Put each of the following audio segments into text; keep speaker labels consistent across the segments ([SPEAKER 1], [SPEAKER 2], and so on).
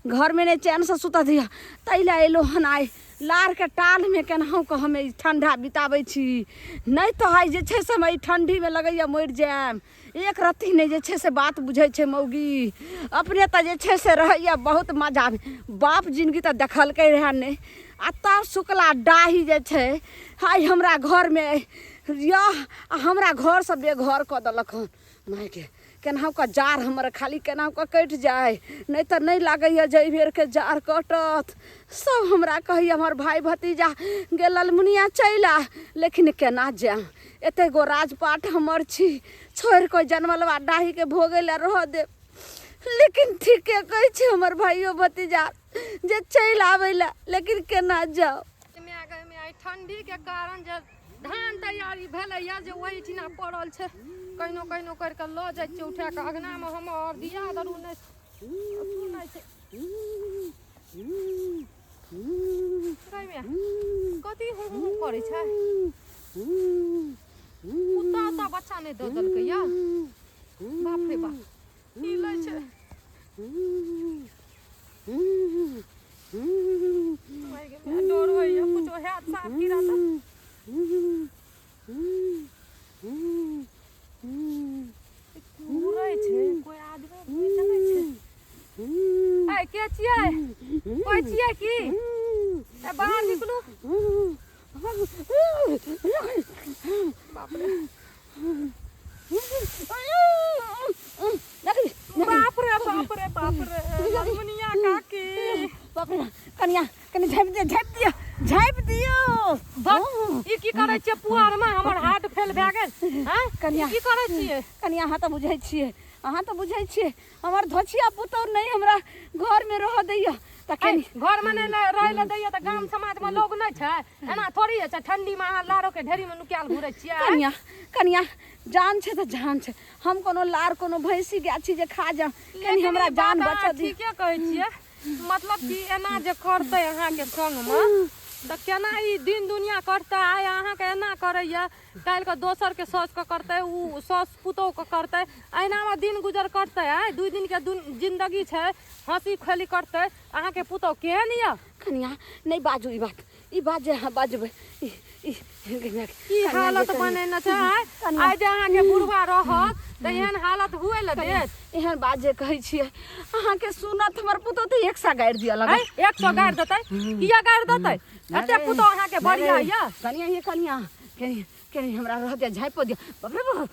[SPEAKER 1] घरमे नहि चैनसँ सुतऽ दैया, ताहि लए एलहुँ हन आइ लारके टालमे। केनाहु कऽ हम ई ठण्डा बिताबै छी, नहि तऽ आइ जे छै से हम एहि ठण्डीमे लगैए मरि जायब। एक रत्ती नहि जे छै से बात बुझै छै मौगी। अपने तऽ जे छै से रहैए बहुत मजामे, बाप जिनगी तऽ देखलकै रहए नहि। आ तब शुक्ला डाही जे छै आइ हमरा घरमे यह आ हमरा घरसँ बेघर कऽ देलक हन। मायके, केनाहु कऽ जाड़ हमर खाली केनाहु कऽ कटि जाय, नहि तऽ नहि लागैए जे एहि बेरके जाड़ कटत। सब हमरा कहैए हमर भाय भतीजा गे ललमुनिया चलि आ, लेकिन केना जायब? एते गो राजपाट हमर छी, छोड़ि कऽ जनमलवा डाहीके भोगै लए रहऽ देब? लेकिन ठीके कहै छै हमर भाइयो भतीजा जे चलि आबै लए, लेकिन केना जाउ?
[SPEAKER 2] माय गै माय, ठंडी के कारण जे धान तैयारी भेलैया जे ओहिठिना पड़ल छै, कहिनो कहिनो करि कऽ लऽ जाइ छियै उठा कऽ अङ्गनामे। हमर दिया दरू नहि सुनै छै। गै माय, कथी हूँ हूँ करै छै? कुत्ता उत्ता बच्चा नहि दऽ देलकै या? बाप रे बाप, की लै छै? माय गे माय, डर होइया कुछो हैत साँप कीड़ा तऽ। घूरै छै, कोइ आदमी आदमी तऽ नहि छै। ऐ, के छियै? कोइ छियै की? ए, बाहर निकलू। बाप रे बाप रे, बाप रे बाप रे, ललमुनिया काकी।
[SPEAKER 1] बाप रे, कनिया, कनि झाँपि दिअ, झाँपि दिअ, झाँपि दियौ।
[SPEAKER 2] बस, ई की करै छियै पुआर मे? हमर हार्ट फेल भए गेल। हैं,
[SPEAKER 1] कनिया।
[SPEAKER 2] ई की करै छियै?
[SPEAKER 1] कनिया, अहाँ तऽ बुझै छियै, अहाँ तऽ बुझै छियै, हमर धोछिया पुतौह नहि हमरा घरमे रहऽ दैया तऽ
[SPEAKER 2] ऐ,
[SPEAKER 1] कनि
[SPEAKER 2] घर मे नहि रहै लए दैया तऽ गाम समाज मे लोग नहि छै? एना थोड़ी होइ छै। ठंडी मे अहाँ लारो के ढेरी मे नुकायल घुरै छियै?
[SPEAKER 1] कनिया, कनिया, जान छै तऽ जान छै। हम कोनो लार कोनो भैंसी गाय छी जे खा जाउ? कनि
[SPEAKER 2] लेकिन
[SPEAKER 1] हमरा
[SPEAKER 2] ई
[SPEAKER 1] जान
[SPEAKER 2] बात अहाँ
[SPEAKER 1] बचऽ दिअ।
[SPEAKER 2] ठीके कहै छियै। मतलब कि एना जे करतै अहाँके संगमे तऽ केना ई दिन दुनिया कटतै? आइ अहाँके एना करैया, काल्हिके दोसरके साउसके करतै, ओ साउस पुतोहुके करतै, एहिनामे दिन गुजर कटतै? आँय, 2 दिनके जिन्दगी छै, हँसी खेली कटतै? अहाँके पुतोहु केहन यऽ?
[SPEAKER 1] कनिया, नहि बाजू ई बात। ई बात जे अहाँ बजबै, ई ई
[SPEAKER 2] की हालत बनेने छै आइ। आइ जे अहाँके बुढ़वा रहत तऽ एहन हालत हुए लए देत?
[SPEAKER 1] एहन बात जे कहै छियै, अहाँके सुनत हमर पुतोह तऽ 100 गारि दिअ लगत।
[SPEAKER 2] 100 गारि देतै? किया गारि देतै? एते पुतोह अहाँके बढ़िया यऽ।
[SPEAKER 1] कनिया, ये कनिया, कनि कनि हमरा रह दिअ, झाँपि दिअ। बाप रे बाप,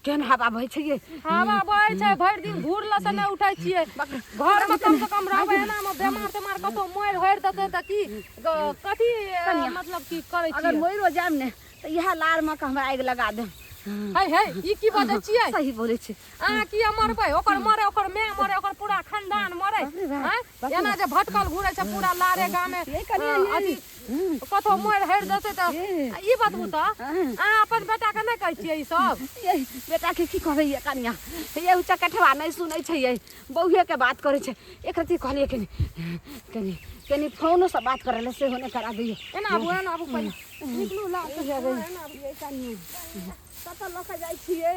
[SPEAKER 1] केहन हवा बहै छै ये।
[SPEAKER 2] हवा बहै छै, भरि दिन घूर लऽ से नहि उठै छियै। घरमे कम से कम रहबै, एनामे बेमार तेमार कतौ मरि हरि देतै तऽ की कथी
[SPEAKER 1] कनिया,
[SPEAKER 2] मतलब की करै
[SPEAKER 1] अगर
[SPEAKER 2] छियै?
[SPEAKER 1] मरियो जायब ने तऽ इएह लारमे के हमरा आगि लगा देब।
[SPEAKER 2] है है, ई की बजै छियै?
[SPEAKER 1] सही बोलै छी।
[SPEAKER 2] अहाँ किया मरबै? ओकर मरे, ओकर माय मरे, ओकर पूरा खानदान मरे।
[SPEAKER 1] बाप रे बाप,
[SPEAKER 2] आँय,
[SPEAKER 1] बाप रे।
[SPEAKER 2] एना जे भटकल घुरै छै पूरा लारे गामे,
[SPEAKER 1] ये कनिया, ये।
[SPEAKER 2] अथी कतौ मरि हरि देतै तऽ।
[SPEAKER 1] ये।
[SPEAKER 2] ई बतबू तऽ, अहाँ अपन बेटाके नहि कहै छियै ई सब?
[SPEAKER 1] ये बेटाके की कहबै ये कनिया? ये उ चकठवा नहि सुनै छै, ये बौहेके बात करै छै। एक रत्ती कहलियै कनि कनि कनि फोनोसँ बात करै लए, सेहो नहि करा दैयै।
[SPEAKER 2] एना आबू, एना आबू, पहिले निकलू लार से।
[SPEAKER 1] ये,
[SPEAKER 2] एना आबू।
[SPEAKER 1] ये कनिया, कतऽ लऽ कऽ जाइ छियै?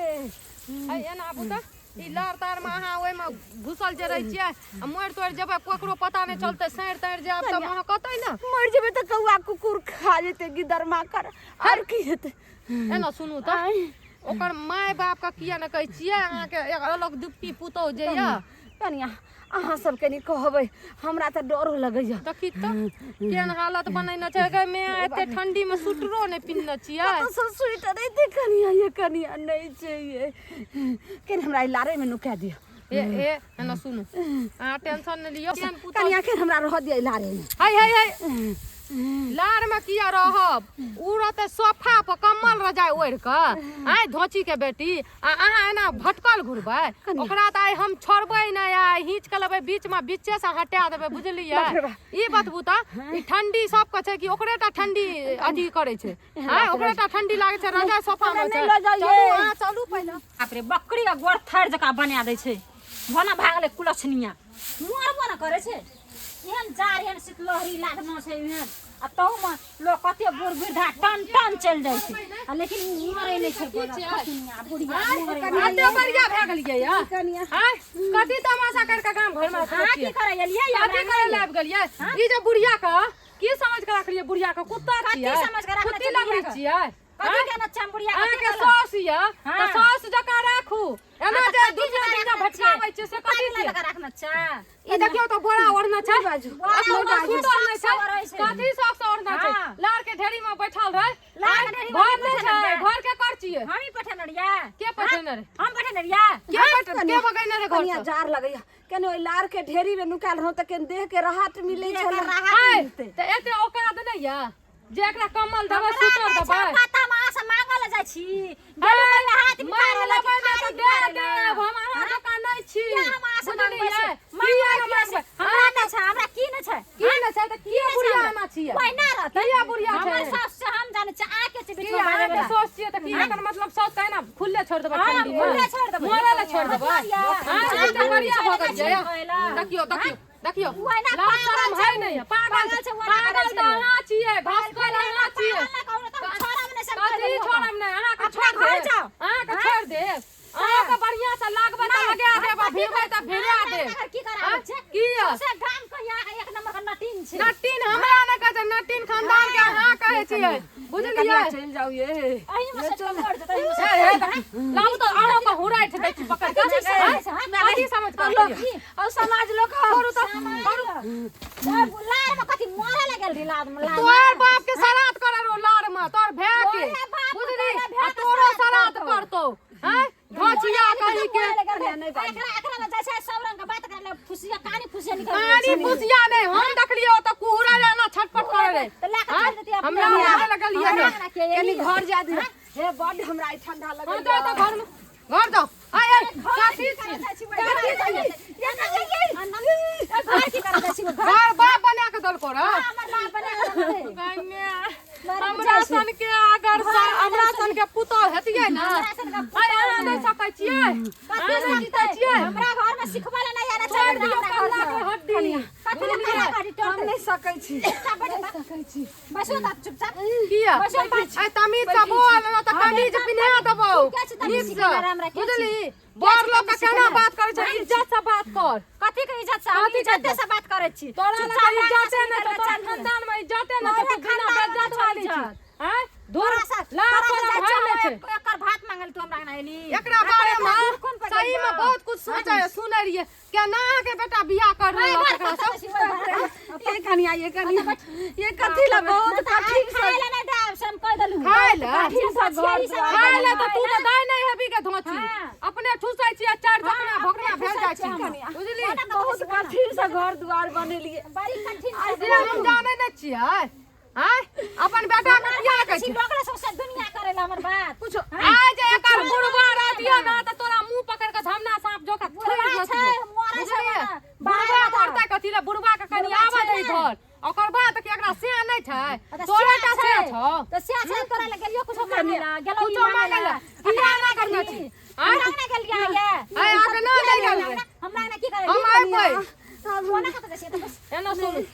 [SPEAKER 2] है, एना आबू तऽ। ई लार तारमे अहाँ ओहिमे घुसल जे रहै छियै आ मरि तोरि जेबै, ककरो पता नहि चलतै। सड़ि तड़ि जायब तऽ महकतै ने?
[SPEAKER 1] मरि जेबै तऽ कौआ कुकुर खा जेतै, गिदर माकर, आर की हेतै?
[SPEAKER 2] एना सुनू तऽ।
[SPEAKER 1] आँय।
[SPEAKER 2] ओकर माय बापके किया नहि कहै छियै, अहाँके एक अलग दुप्पी पुतोहु जे यऽ?
[SPEAKER 1] कनिया, अहाँ सब कनि कहबै, हमरा तऽ डरो लगैया।
[SPEAKER 2] देखी तऽ केहन हालत बनेने छै। गै माय, एते ठंडी मे स्वेटरो नहि पिन्हने छियै।
[SPEAKER 1] कतऽसँ स्वेटर एतै कनिया? ये कनिया, नहि छै ये। कनि हमरा ई लारेमे नुका दिअ।
[SPEAKER 2] ए ए, एना सुनू, अहाँ टेंशन नहि लियौ। केहन पुतोहु
[SPEAKER 1] कनिया, के हमरा रहऽ दिअ ई लारेमे।
[SPEAKER 2] है है है, लार में किया रहब? उ रहतै सोफा पर कम्बल रजाइ ओढ़ि कऽ। आँय धोची के बेटी, आ अहाँ एना भटकल घुरबै?
[SPEAKER 1] कनिया।
[SPEAKER 2] ओकरा तऽ आइ हम छोड़बै नहि, आइ हिंच के लेबै बीच मे, बीचे से हटा देबै, बुझलियै?
[SPEAKER 1] बाप रे बाप।
[SPEAKER 2] ई बतबू तऽ, ई ठंडी सबके छै कि ओकरे टा ठंडी अथी करै छै? आँय, ओकरे टा ठंडी लागै छै? रजाइ सोफा मे
[SPEAKER 1] हमरा
[SPEAKER 2] छै।
[SPEAKER 1] नहि लऽ जाउ
[SPEAKER 2] चलू।
[SPEAKER 1] ये।
[SPEAKER 2] अहाँ चलू पहिले।
[SPEAKER 3] बाप रे, बकरी के गोड़ थारि जकाँ बना दै छै। भना भागलै कुलक्षणिया, मरबो ने करै छै। एहन जाड़, एहन शीतलहरी लागना छै एहन। आ तहूमे लोक कते बूढ़ वृद्धा टन टन चलि जाइ छै आ लेकिन ई मरै नहि छै बुढ़िया बुढ़िया मरै नहि।
[SPEAKER 2] एते बढ़िया भए गेलियै या
[SPEAKER 1] कनिया
[SPEAKER 2] आँय कथी तमाशा करि कऽ गाम घरमे
[SPEAKER 3] अहाँ की करै एलियै या
[SPEAKER 2] कथी करै लए आबि गेलियै ई जे बुढ़िया के की समझ के रखलियै बुढ़िया के कुत्ता छियै
[SPEAKER 3] समझ के रखने
[SPEAKER 2] कुत्ती
[SPEAKER 3] छियै
[SPEAKER 2] लगबै
[SPEAKER 3] बुढ़िया के?
[SPEAKER 2] छियै
[SPEAKER 3] कथी के नच्चा बुढ़िया
[SPEAKER 2] अहाँके साउस यऽ तऽ
[SPEAKER 3] हाँ।
[SPEAKER 2] साउस जकाँ राखू एना
[SPEAKER 3] हाँ,
[SPEAKER 2] जे
[SPEAKER 3] तऽ कथी
[SPEAKER 2] दुनिया
[SPEAKER 3] जकाँ
[SPEAKER 2] दुनिया
[SPEAKER 3] रखने
[SPEAKER 2] भटकाबै छियै से कथी
[SPEAKER 3] कथी
[SPEAKER 2] छियै
[SPEAKER 3] लगा रखने छै
[SPEAKER 2] ई देखियौ तऽ बोरा ओढ़ने छै
[SPEAKER 1] बाजू।
[SPEAKER 3] बोरा
[SPEAKER 2] अपनो
[SPEAKER 3] ओढ़ने
[SPEAKER 2] तऽ
[SPEAKER 3] छै,
[SPEAKER 2] सूट ओढ़ने
[SPEAKER 3] शौक से ओढ़ै
[SPEAKER 2] छै
[SPEAKER 3] छै।
[SPEAKER 2] कथी शौक से ओढ़ने छै
[SPEAKER 3] हाँ।
[SPEAKER 2] लार के ढेरी में बैठल रहै
[SPEAKER 3] लार के ढेरी में
[SPEAKER 2] घर नहि
[SPEAKER 3] बैठल
[SPEAKER 2] छै
[SPEAKER 3] रहै।
[SPEAKER 2] घर के कर छियै
[SPEAKER 3] हम ही पठेने रहियै
[SPEAKER 2] के पठेने रहै
[SPEAKER 3] हम पठेने रहियै
[SPEAKER 2] के पठेने के भगैने रहै घर
[SPEAKER 1] कनिया
[SPEAKER 2] से
[SPEAKER 1] जार लगैया केने ओहि लार के ढेरी में नुकायल रहौ तऽ केने देह के राहत मिलै
[SPEAKER 3] देह के
[SPEAKER 1] छलै
[SPEAKER 3] राहत
[SPEAKER 2] आय
[SPEAKER 3] मिलतै।
[SPEAKER 2] तऽ एते औकात नहि यऽ जे एकरा कम्बल देबै
[SPEAKER 3] हमरा
[SPEAKER 2] सुतर
[SPEAKER 3] नहि छै,
[SPEAKER 2] देबै
[SPEAKER 3] पता माँ से मांगल जाइ छी गेलू कहियो हाथ
[SPEAKER 2] मांग
[SPEAKER 3] बिखारै
[SPEAKER 2] लेबै ने तऽ दे देब हम अहाँ जकाँ नहि छी
[SPEAKER 3] किया हम अहाँ से मांगबै
[SPEAKER 2] बुझलियै
[SPEAKER 3] से?
[SPEAKER 2] किया
[SPEAKER 3] मांगबै
[SPEAKER 2] नहि
[SPEAKER 3] किया से?
[SPEAKER 2] मांगबै
[SPEAKER 3] हमरा नहि छै हमरा की नहि छै
[SPEAKER 2] की नहि छै तऽ किया
[SPEAKER 3] नहि छै
[SPEAKER 2] बुढ़िया
[SPEAKER 3] हमरा?
[SPEAKER 2] एना छियै
[SPEAKER 3] ओहिना रहतै
[SPEAKER 2] किया बुढ़िया छै?
[SPEAKER 3] हमर सास से हम जानै छी अहाँ के छै बीच
[SPEAKER 2] की
[SPEAKER 3] में बाजै
[SPEAKER 2] अहाँके
[SPEAKER 3] वला?
[SPEAKER 2] सोच छियै तऽ की एकर मतलब सोच तऽ एना खुल्ले छोड़ि देबै
[SPEAKER 3] हाँ,
[SPEAKER 2] ठंडी में
[SPEAKER 3] खुल्ले छोड़ि देबै।
[SPEAKER 2] मरै लए छोड़ि देबै
[SPEAKER 3] मतलब यऽ,
[SPEAKER 2] हाँ एते बढ़िया भऽ गेल
[SPEAKER 3] नहि छै
[SPEAKER 2] देखियौ देखियौ देखियौ
[SPEAKER 3] ओहिना
[SPEAKER 2] लाज
[SPEAKER 3] पागल
[SPEAKER 2] शरम
[SPEAKER 3] छै
[SPEAKER 2] है नहि पागल
[SPEAKER 3] पागल छै, ओहिना
[SPEAKER 2] पागल
[SPEAKER 3] करै
[SPEAKER 2] तऽ
[SPEAKER 3] छै।
[SPEAKER 2] अहाँ छियै घसकल अहाँ छियै
[SPEAKER 3] पागल नहि कहू ने तऽ हम छोड़ब नहि से हम कहि
[SPEAKER 2] कथी
[SPEAKER 3] देलियौ।
[SPEAKER 2] छोड़ब नहि अहाँके
[SPEAKER 3] अपना
[SPEAKER 2] छोड़
[SPEAKER 3] घर
[SPEAKER 2] देब
[SPEAKER 3] जाउ।
[SPEAKER 2] अहाँके छोड़ देब अहाँके बढ़िआँ से लागबै तऽ
[SPEAKER 3] नहि,
[SPEAKER 2] लगा
[SPEAKER 3] हम
[SPEAKER 2] देब आ
[SPEAKER 3] कथी
[SPEAKER 2] भिड़बै तऽ
[SPEAKER 3] करब?
[SPEAKER 2] भिड़ा
[SPEAKER 3] हमरा
[SPEAKER 2] देब
[SPEAKER 3] घर की कराबै छै?
[SPEAKER 2] की यऽ?
[SPEAKER 3] सौंसे गाम के यहाँ एक नंबर के नटीन छै।
[SPEAKER 2] नटीन हमरा नहि कहै छै नटीन खानदान के अहाँ कहै छियै बुझलियै
[SPEAKER 1] कनिया चलि जाउ ये
[SPEAKER 3] अही में से मर जेतै, अही में से।
[SPEAKER 2] हे, हे, लाउ तऽ अहाँ के हुराठि दै छी पकड़ के
[SPEAKER 3] कथी समझ छै, हाँ?
[SPEAKER 2] कथी समझ के
[SPEAKER 1] लोक
[SPEAKER 2] रखलियै?
[SPEAKER 1] और समाज लोक
[SPEAKER 2] करू तऽ करू
[SPEAKER 3] सब लार में कथी मरे लए गेल रही लार में, लार में।
[SPEAKER 2] तोहर बाप के श्राद्ध करे रो लार में तोहर भाय के
[SPEAKER 3] तोरे बाप के,
[SPEAKER 2] बुझली
[SPEAKER 3] तोरे भाय
[SPEAKER 2] आ
[SPEAKER 3] के
[SPEAKER 2] तोरो
[SPEAKER 3] श्राद्ध
[SPEAKER 2] श्राद्ध
[SPEAKER 3] करतौ।
[SPEAKER 2] करतौ हैं घचिया कही के
[SPEAKER 3] मरे लए गेल रही।
[SPEAKER 1] नहीं बाजू।
[SPEAKER 3] एकरा एकरा में जाइ छै सब रंग के बात करे ले फुसिया कानी फुसिया निकल
[SPEAKER 2] कानी फुसिया नहीं हम देखलियो तऽ कुहरा रे ना छटपट करे रे
[SPEAKER 3] तऽ लए कऽ
[SPEAKER 2] हैं?
[SPEAKER 3] चलि जैतियै अपने
[SPEAKER 2] हमरा
[SPEAKER 3] हमरा।
[SPEAKER 2] मारे लगलियै
[SPEAKER 3] हमरा
[SPEAKER 2] ने
[SPEAKER 3] अंगना के
[SPEAKER 1] कनी
[SPEAKER 3] एलियै।
[SPEAKER 1] घर जा दियौ हे बड हमरा ई ठंडा
[SPEAKER 2] हाँ
[SPEAKER 1] लगैया
[SPEAKER 2] जाओ तऽ घर में घर जाओ आय आय कथी छी
[SPEAKER 3] घर की करै जाइ छी घर
[SPEAKER 2] घर बाप बना के देलको रे
[SPEAKER 3] हमर बाप बना कऽ देलकै।
[SPEAKER 2] कन्या
[SPEAKER 3] मारे
[SPEAKER 2] हमरा सन के अगर हमरा सन के पुतोह हेतियै ने
[SPEAKER 3] हमरा सन के
[SPEAKER 2] आय अहाँ नहि सकै छियै
[SPEAKER 3] कथी
[SPEAKER 2] अहाँ नहि जीतै
[SPEAKER 3] सकतै?
[SPEAKER 2] छियै
[SPEAKER 3] हमरा घर में सिखबै लए नहि आना
[SPEAKER 2] छोड़ि
[SPEAKER 3] चाहिए
[SPEAKER 2] दियौ
[SPEAKER 3] हमरा घर
[SPEAKER 2] कल्ला के
[SPEAKER 3] से।
[SPEAKER 2] हड्डी
[SPEAKER 3] कथी लए कल्ला के हड्डी
[SPEAKER 1] हम
[SPEAKER 3] तोड़तै?
[SPEAKER 1] नहि सकै छी
[SPEAKER 3] चुपचाप बैठो तऽ। बैसो तऽ चुपचाप।
[SPEAKER 2] किया
[SPEAKER 3] बैसो बात।
[SPEAKER 2] आय तमीज से बोल ना तऽ कमीज पिन्हा देबौ
[SPEAKER 3] के छै तमीज
[SPEAKER 2] नीक
[SPEAKER 3] सिखेनाइ
[SPEAKER 2] से
[SPEAKER 3] हमरा? के छै?
[SPEAKER 2] बुझली बड़ लोक के केना बात करै छै इज्जत से बात कर
[SPEAKER 3] कथी के इज्जत से? हम
[SPEAKER 2] कथी के
[SPEAKER 3] इज्जते से बात करै छी।
[SPEAKER 2] तोरा
[SPEAKER 3] चुपचाप
[SPEAKER 2] लग
[SPEAKER 3] बात
[SPEAKER 2] इज्जते नहि छौ
[SPEAKER 3] करबै,
[SPEAKER 2] तोरा
[SPEAKER 3] चल।
[SPEAKER 2] खानदान में इज्जते नहि छौ तू बिना
[SPEAKER 3] तोरा खानदान
[SPEAKER 2] बेइज्जत
[SPEAKER 3] में
[SPEAKER 2] वाली
[SPEAKER 3] छौ
[SPEAKER 2] छी आँय धुर
[SPEAKER 3] तोरा से-
[SPEAKER 2] लाज
[SPEAKER 3] तोरा से
[SPEAKER 2] शरम
[SPEAKER 3] जाइ
[SPEAKER 2] है नहि
[SPEAKER 3] छौ,
[SPEAKER 2] छै
[SPEAKER 3] एकर भात मांगल तू हमरा अंगना एली।
[SPEAKER 2] एकरा बारे
[SPEAKER 3] एकर
[SPEAKER 2] में
[SPEAKER 3] दूध कोन पर
[SPEAKER 2] सही में
[SPEAKER 3] गेलियौ?
[SPEAKER 2] बहुत कुछ सोचे सुनै रहियै केना अहाँके बेटा बियाह कर
[SPEAKER 3] ओए
[SPEAKER 2] लेलक
[SPEAKER 3] घर
[SPEAKER 2] एकरा
[SPEAKER 3] कतऽ
[SPEAKER 2] सब
[SPEAKER 3] छी, ओए घर।
[SPEAKER 1] ये कनिया ये कनिया ये कथी ला बहुत
[SPEAKER 3] नहि तऽ आइ
[SPEAKER 1] कठिन से
[SPEAKER 3] खाय लए नहि देब से हम कहि देलहुँ।
[SPEAKER 2] खाय लए?
[SPEAKER 3] कठिन से घर दुआर
[SPEAKER 2] खाय ले तऽ तू तऽ दाय नहि हेबी के धोची
[SPEAKER 3] हाँ।
[SPEAKER 2] अपने ठुसै छी आ चारि झकना भोकना
[SPEAKER 3] अपने
[SPEAKER 2] भेल जाइ
[SPEAKER 3] ठुसै
[SPEAKER 2] छी
[SPEAKER 3] छियै हम।
[SPEAKER 2] बुझली
[SPEAKER 1] बहुत कठिन से घर दुआर बनेलिए
[SPEAKER 3] बड़ी कठिन से
[SPEAKER 2] से हम जानै नहि छियै आँय अपन बेटा के किया कहै
[SPEAKER 3] छी
[SPEAKER 2] छी
[SPEAKER 3] लोकरे सबसे दुनिया करेला हमर बात
[SPEAKER 1] कुछो
[SPEAKER 2] आइ जे एकर बुढ़वा रहतियै ने तऽ तोरा मुंह पकड़ के धमना साँप जोका छोड़ि
[SPEAKER 3] बुढ़वा छै,
[SPEAKER 2] देतियौ
[SPEAKER 3] मरै छै
[SPEAKER 2] बुझलियै
[SPEAKER 3] ओना।
[SPEAKER 2] बुढ़वा
[SPEAKER 3] बाहर
[SPEAKER 2] मरतै कथी लए बुढ़वा के कनि
[SPEAKER 3] बुढ़वा
[SPEAKER 2] आबऽ
[SPEAKER 3] छै
[SPEAKER 2] दे
[SPEAKER 3] ने।
[SPEAKER 2] घर ओकर बाद के एकरा से नहि छै
[SPEAKER 3] अच्छा,
[SPEAKER 2] तोरे
[SPEAKER 3] स्याह
[SPEAKER 2] टा से छौ
[SPEAKER 3] तऽ स्याह छै तोरा लग गेलियो कुछो मांगे ला गेलो
[SPEAKER 2] कुछो मांगे ला। किया ना करने छी? आँय?
[SPEAKER 3] हमरा ना गेलियै ये
[SPEAKER 2] आँय, अहाँके ना नहि गेल रहे।
[SPEAKER 3] हमरा ना की करे
[SPEAKER 2] हम आबि
[SPEAKER 3] कोना कतऽ जाइ छियै तऽ बस
[SPEAKER 2] एना सुन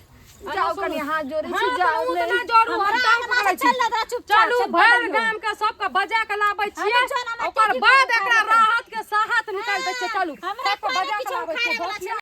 [SPEAKER 1] जाओ कनि हाथ जोड़ै छी
[SPEAKER 2] हाँ,
[SPEAKER 1] जाओ
[SPEAKER 2] तऽ उ तऽ
[SPEAKER 1] नहि
[SPEAKER 2] नहि जोड़ू हम
[SPEAKER 3] हमरा
[SPEAKER 2] टांग
[SPEAKER 3] अंगना से
[SPEAKER 2] पकड़ै छी
[SPEAKER 3] चल ना चुपचाप
[SPEAKER 2] चलू
[SPEAKER 3] से
[SPEAKER 2] भरि
[SPEAKER 3] बदलियौ।
[SPEAKER 2] गाम के सबके बजा के लाबै छियै
[SPEAKER 3] हाँ, तऽ चल, हमरा
[SPEAKER 2] ओकर
[SPEAKER 3] की
[SPEAKER 2] बाद
[SPEAKER 3] करबै?
[SPEAKER 2] एकरा राहत के साहत निकालि दै छियै चलू
[SPEAKER 3] हमरा
[SPEAKER 2] सबके
[SPEAKER 3] कोइ
[SPEAKER 2] बजा के
[SPEAKER 3] किछो
[SPEAKER 2] लाबै छियै
[SPEAKER 3] खाय वला छै।